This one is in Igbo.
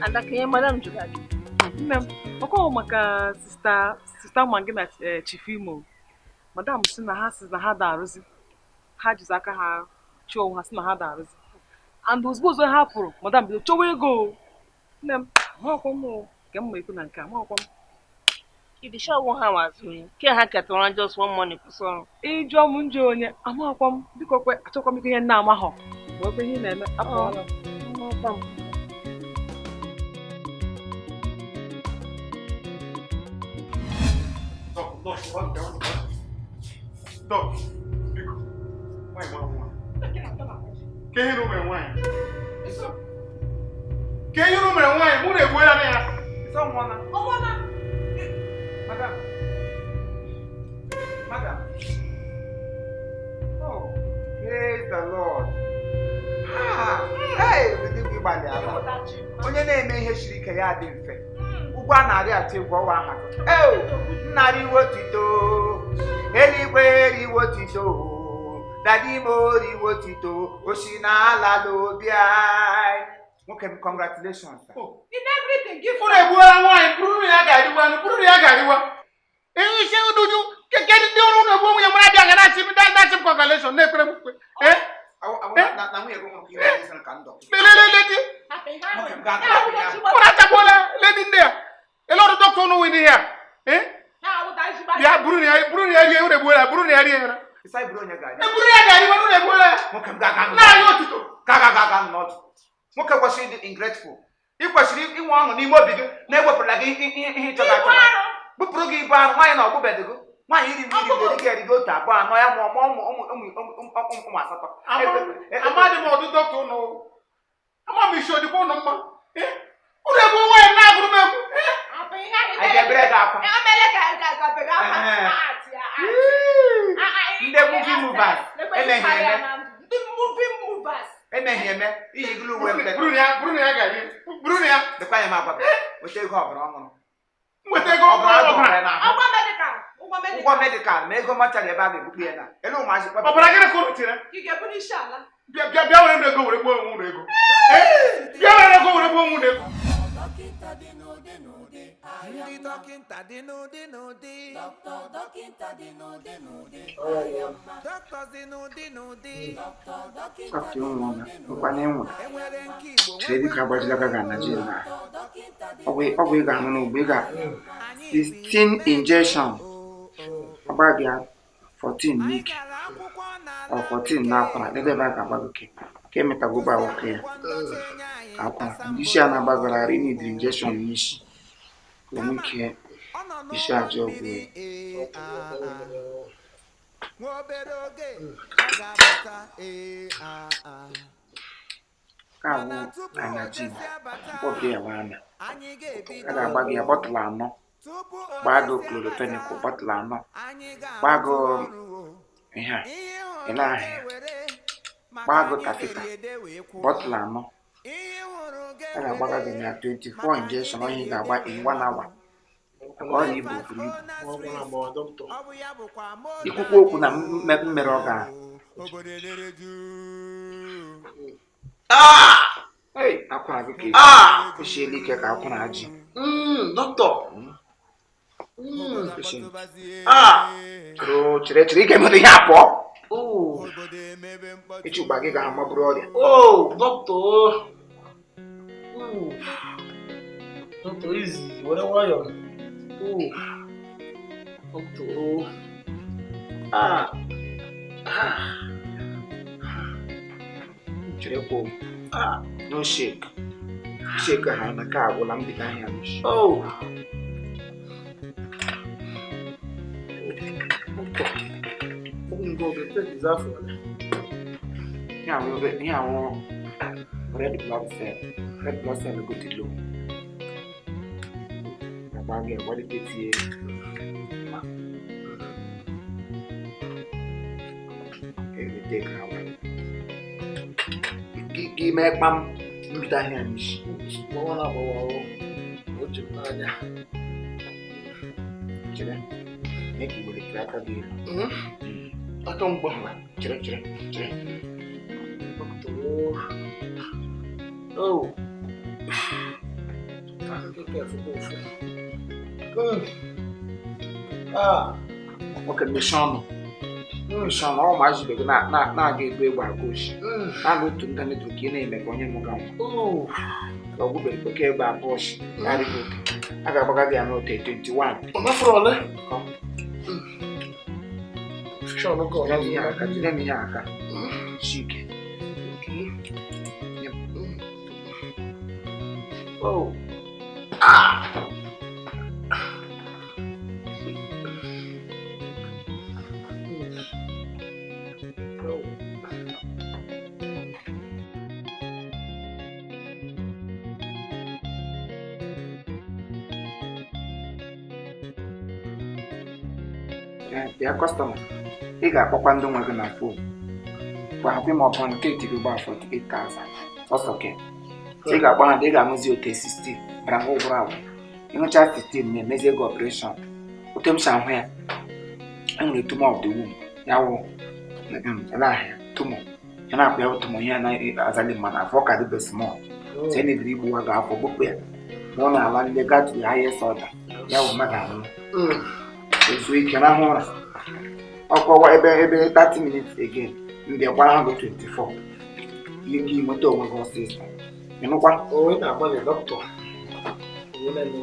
Ada ka ihe madam jụrụ gị. Nne m, ọkwa maka sister ma gị na Chief Imo. Madam sị na ha sị na ha da arụzi. Ha jizi aka ha chụọ onwe ha sị na ha da arụzi. And ozugbo ozugbo ha pụrụ, madam bido chọwa ego. Nne m, amakwa m o, nke m ma ekwu na nke amakwa m. Ịdị sure ọwụ ha nwaziri ke ha ketara just one money kwụsị ọrụ. Ịjụọ m njọ onye, amakwa m, biko kwe, achọkwa m ikwu ihe nna amahọ. Wee ihe ị na-eme, apụọla m. Amakwa m. Doc, biko, nwaanyị mara nwa. Ka ihe mere nwaanyị? Ka ihe mere nwaanyị? Mụ na-egbuola na ya. Madam. Madam. Oh, praise the Lord. Ah, hey, ịgbalị ala. Onye na-eme ihe siri ike ya dị mfe. Ụgwọ a na-arị atụ egwu ọwa aha gị. Eo, nna riwo otito, eluigwe riwo otito, daddy mo riwo otito, osi n'ala l'obi anyị. Nwoke m, congratulations, sir. In everything, give Unu egbuola nwaanyị, bụrụ ya ga-ariwa, bụrụ ya ga-ariwa. Ihe isi uduju, keke ndị ọrụ unu egbuo nwunye m na-abịa ga na-achị m na-achị m congratulation na-ekpere m ukwe. Eh? Na nwunye gị nwụrụ ka ihe dị ka ndọ. Lele lady. Nwoke m ga-aga ya. Unu achagbuola lady ndị a. Ele ọrụ dọkịta unu wụ ihe a. Eh? Bịa bụrụ ya rie, unu egbuola, bụrụ ya rie ya. Ịsa iburu onye ga-arị. E bụrụ ya ga-ariwa, unu egbuola ya. Nwoke m ga-aga Na-arị otito. Ga n'ọdụ. Nwoke kwesịrị ịdị ingrateful. Ị kwesịrị inwe ọṅụ n'ime obi gị na-ewepụla gị ihe ihe ịchọga achọga. Bupụrụ gị ibu arụ nwaanyị na ọgbụbedị gị. Nwaanyị iri mmiri iri gị erigo otu abụọ anọ ya mụọ mụọ ụmụ ụmụ ụmụ ụmụ ụmụ asatọ. Amadị m ọdụ dọkịta unu. Ama m isi odikwa unu mma. Eh? Unu egbuo nwaanyị na-agụrụ m egwu. Eh? Anyị ga-ebere gị akwa. Ndị movie movers emeghị eme. Ndị movie movers. Emeghị eme iyi gụlụ uwe m. Bụrụ ya ga-eri. Bụrụ ya. Lekwa anya m agwa gị. Weta ego ọbara ọhụrụ. Nweta ego Ọbara ọbara. n'ahụ. Ụgwọ medical. Ụgwọ medical. Ụgwọ medical ma ego mọchari ebe a ga-ebupụ ya na. Elu ụmụazị Ọbara gịnị ka unu tiri? Ị ga-ebu n'isi ala. Bịa bịa bịa were ego were gbuo onwe unu ego. Bịa were ego were gbuo onwe unu ego. Ndị dọkịta dị n'ụdị n'ụdị. Dọkịta dị n'ụdị n'ụdị. Doctors dị n'ụdị n'ụdị. Kaptịn nwụrụ nkwanye nwụrụ. Enwere nke Igbo. Chere dịka agbajiri aka ga Naịjirịa na ọgwụ ị ga-ahụ n'ugbo ị ga 16 injection agba gị 14 n'ike ọ 14 n'akwara ebe ebe a ga-agba gị ka emetago gba nwoke ya akwara ndị isi a na-agbagara ị need injection n'isi ka o nwee ike isi aja ọgwụ ya. Nwa obere oge ọ ga-abata ee a a. Ka awụ Analgin mkpọbi ya wa ana a ga-agba gị ya bọtụlụ anọ, gbaa gị chlorphenicol bọtụlụ anọ, gbaa gị ihe a ị na-ahịa ya, gbaa gị Tafita bọtụlụ anọ. A ga-agbaga gị na 24 injection onye ị ga-agba in 1 hour maka ọrịa ibu buru ibu. Ikwukwu okwu na mmere ọ ga akwara gị ka esiela ike ka akwara ji. Dọkịta. Chere chere ị ga-emere ihe a pụọ. Echi ụgba gị ga-amaburu ọrịa. Oh, dọkịta. Dọkịta, izi were nwayọọ. Dọkịta. Ah. Ah. Chere kwuo. No shake. Shake ha na ka agwụla m bido ahịa n'isi. Oh. Ihe awụ red blood cell. Red blood cell go dị low. Agba gị agbalite tie. Ewete ka awa. Gị mee kpam mbido ahịa n'isi. Gbawa na agbawa o. O ji m n'anya. Chere. Mee ka i welitere aka gị elu. Aka mgba. Chere chere chere. Oh. Nke fụkwa ụfụ. Ah. Nwoke, mechie ọnụ, mechie ọnụ. Ọ maazị ibe gị na-aga ebu egbe aga oshi. Naanị otu nta netwọk ị na-eme ka onye mụga nwa. Ka ọ gwụbere oke egbe abụọ shi ya adịghị oke. A ga-agbaga gị ya n'ote 21. Ọ mafuru ole? Sean go. Jide m ihe aka, jide m ihe aka. Chike. Oh. Ah. Bịa customer, ị ga-akpọkwa ndị nwe gị na phone gwa ha kwe ma ọ bụ nke etiri gba 48,000 ọsọ ke. Ị ga-akpọ ha, ị ga-aṅụzi ote 16 bara ngwa ụgwụrụ agwụ. Ịṅụcha 16 na-emezi ego operation. Ote m si ahụ ya, enwere tumor of the womb, ya wụ ele ahịa tumor ya na-akpụ ya wụ tumor ihe na-azali mmadụ afọ ka dịbe small. So e mebiri igbuwa gị afọ gbupụ ya ma ọ na-ala nle gaa to the highest order, ya wụ mmadụ anwụ. Ezuo ike, rahụ ụra ọkọwa ebe ebe 30 minutes again, mbịakwara ha gị 24 ihe gị nweta onwe gị ọsịsọ. Ịnụkwa? O, ị na-agbalị, dọkịta. Onwe na-eme.